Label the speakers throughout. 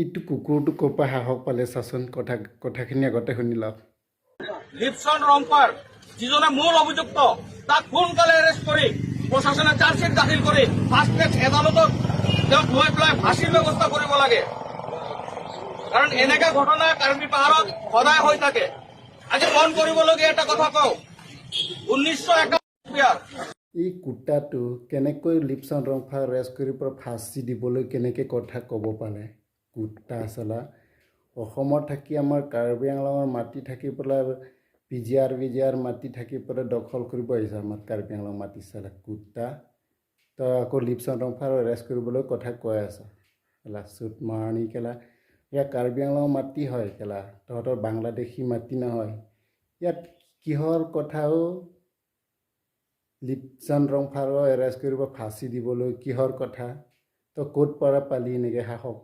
Speaker 1: এইটো কুকুৰটো ক'ৰ পৰা সাহস পালে চাচোন। কথাখিনি আগতে শুনি লওক।
Speaker 2: লিপছন ৰংফাৰ যিজনে মূল অভিযুক্ত, তাক সোনকালে এৰেষ্ট কৰি প্ৰশাসনে চাৰ্জশ্বীট দাখিল কৰি ফাষ্ট ট্ৰেক আদালতত তেওঁক লৈ পেলাই ফাঁচীৰ ব্যৱস্থা কৰিব লাগে। কাৰণ এনেকা ঘটনা কাৰ্বি পাহাৰত সদায় হৈ থাকে। আজি মন কৰিবলগীয়া এটা কথা কওঁ, 1951
Speaker 1: এই কুত্তাটো কেনেকৈ লিপচন ৰংফাক এৰেষ্ট কৰি পৰা ফাঁচি দিবলৈ কেনেকৈ কথা ক'ব পাৰে? কুত্তা চালা। অসমত থাকি, আমাৰ কাৰ্বি আংলঙৰ মাটি থাকি পেলাই, পিজিআৰ বিজিআৰ মাটি থাকি পেলাই দখল কৰিব আহিছে আমাৰ কাৰ্বি আংলং মাটি। চালা কুত্তা, তই আকৌ লিপচন ৰংফাৰ এৰেষ্ট কৰিবলৈ কথা কৈ আছ। কেলা চুট মাৰণি কেলা। ইয়াত কাৰ্বি আংলঙৰ মাটি হয় কেলা, তহঁতৰ বাংলাদেশী মাটি নহয়। ইয়াত কিহৰ কথাও লিপচন ৰংফাৰো এৰেষ্ট কৰিব, ফাঁচি দিবলৈ কিহৰ কথা? তই ক'ত পৰা পালি এনেকৈ সাহস?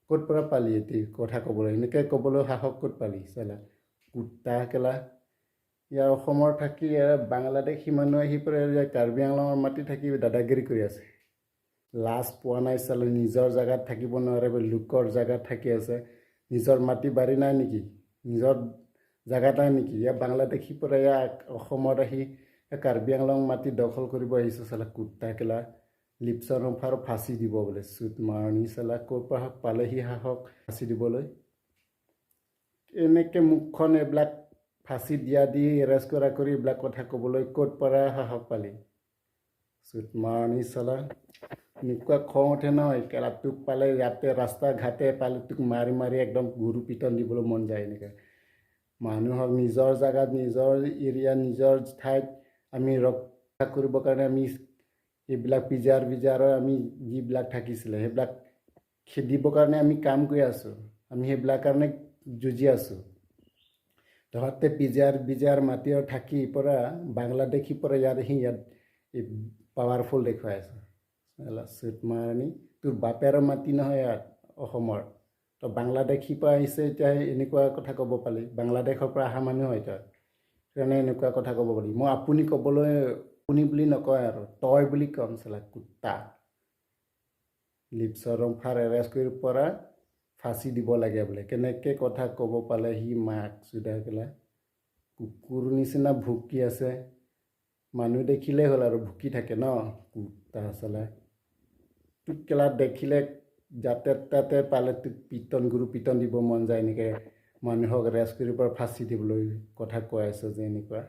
Speaker 1: ক'ত পৰা পালি এটি কথা ক'বলৈ? এনেকৈ ক'বলৈ সাহস ক'ত পালি চালা কুত্তা কেলা? ইয়াৰ অসমৰ থাকি ইয়াৰ বাংলাদেশী মানুহ আহি পেলাই ইয়াৰ কাৰ্বি আংলঙৰ মাটি থাকি দাদাগিৰি কৰি আছে। লাজ পোৱা নাই চালা? নিজৰ জেগাত থাকিব নোৱাৰে, লোকৰ জেগাত থাকি আছে। নিজৰ মাটি বাৰী নাই নেকি? নিজৰ জেগা নাই নেকি? ইয়াৰ বাংলাদেশীৰ পৰা ইয়াৰ অসমত আহি কাৰ্বি আংলং মাটি দখল কৰিব আহিছে। চালা কুত্তা কেলা। লিপচন ৰংফাৰ ফাঁচি দিব বোলে। চুট মাৰণি চালা, ক'ৰ পৰা পালেহি সাহস ফাঁচি দিবলৈ? এনেকৈ মুখখন এইবিলাক ফাঁচি দিয়া দি এৰেষ্ট কৰা কৰি এইবিলাক কথা ক'বলৈ ক'ত পৰা সাহস পালি? চুট মাৰণি চালা। এনেকুৱা খং উঠে নহয় কেলা, তোক পালে ইয়াতে ৰাস্তা ঘাটে পালে তোক মাৰি মাৰি একদম গৰু পিটন দিবলৈ মন যায়। এনেকৈ মানুহক নিজৰ জেগাত, নিজৰ এৰিয়া, নিজৰ ঠাইত আমি ৰক্ষা কৰিবৰ কাৰণে আমি এইবিলাক পিজাৰ বিজাৰৰ আমি যিবিলাক থাকিছিলে, সেইবিলাক খেদিবৰ কাৰণে আমি কাম কৰি আছোঁ। আমি সেইবিলাক কাৰণে যুঁজি আছোঁ। তহঁতে পিজাৰ বিজাৰ মাটিৰ থাকি পৰা বাংলাদেশীৰ পৰা ইয়াত আহি ইয়াত এই পাৱাৰফুল দেখুৱাই আছ। চুট মাৰণি, তোৰ বাপেৰৰ মাটি নহয় ইয়াত অসমৰ। তই বাংলাদেশীৰ পৰা আহিছে, এতিয়া এনেকুৱা কথা ক'ব পালি? বাংলাদেশৰ পৰা অহা মানুহ হয় তই, সেইকাৰণে এনেকুৱা কথা ক'ব পাৰি। মই আপুনি ক'বলৈ, আপুনি বুলি নকয় আৰু তই বুলি ক'ম। চালা কুত্তা, লিপচন ৰংফাৰ এৰেষ্ট কৰি পৰা ফাঁচি দিব লাগে বোলে। কেনেকৈ কথা ক'ব পালে সি? মাক চুদা কেলা, কুকুৰ নিচিনা ভুকি আছে। মানুহ দেখিলেই হ'ল আৰু ভুকি থাকে ন। কুত্তা চালা, তোক কেলা দেখিলে যাতে তাতে পালে তোক পিটন, গৰু পিটন দিব মন যায়। এনেকৈ মানুহক এৰেষ্ট কৰি পৰা ফাঁচি দিবলৈ কথা কৈ আছে যে এনেকুৱা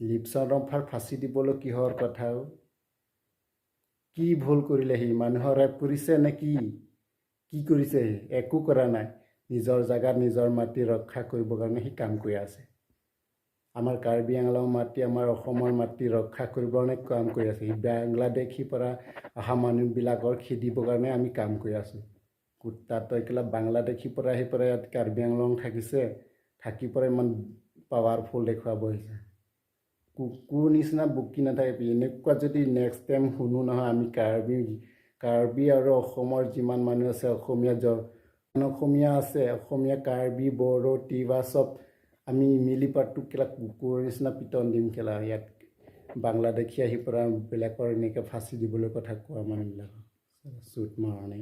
Speaker 1: লিপচন ৰংফাৰ ফাঁচি দিবলৈ কিহৰ কথাও? কি ভুল কৰিলে সি? মানুহৰ ৰেপ কৰিছে নে কি? কি কৰিছে সি? একো কৰা নাই। নিজৰ জেগাত নিজৰ মাটি ৰক্ষা কৰিবৰ কাৰণে সি কাম কৰি আছে। আমাৰ কাৰ্বি আংলং মাটি, আমাৰ অসমৰ মাটি ৰক্ষা কৰিবৰ কাৰণে কাম কৰি আছে সি। বাংলাদেশীৰ পৰা অহা মানুহবিলাকৰ খেদিবৰ কাৰণে আমি কাম কৰি আছোঁ। কুত্তা, তই কেলা বাংলাদেশীৰ পৰা আহি পেলাই ইয়াত কাৰ্বি আংলং থাকিছে, থাকি পেলাই ইমান পাৱাৰফুল দেখুৱাব আহিছে। কুকুৰ নিচিনা বকি নাথাকিবি। এনেকুৱা যদি নেক্সট টাইম শুনো নহয়, আমি কাৰ্বি কাৰ্বি আৰু অসমৰ যিমান মানুহ আছে, অসমীয়া অসমীয়া আছে, অসমীয়া, কাৰ্বি, বড়ো, তিৱা চব আমি মিলি পাতটোক কেলা কুকুৰৰ নিচিনা পিটন দিম কেলা। ইয়াত বাংলাদেশী আহি পৰা বেলেগৰ এনেকৈ ফাঁচি দিবলৈ কথা কোৱা মানুহবিলাকক চুট মাৰণি।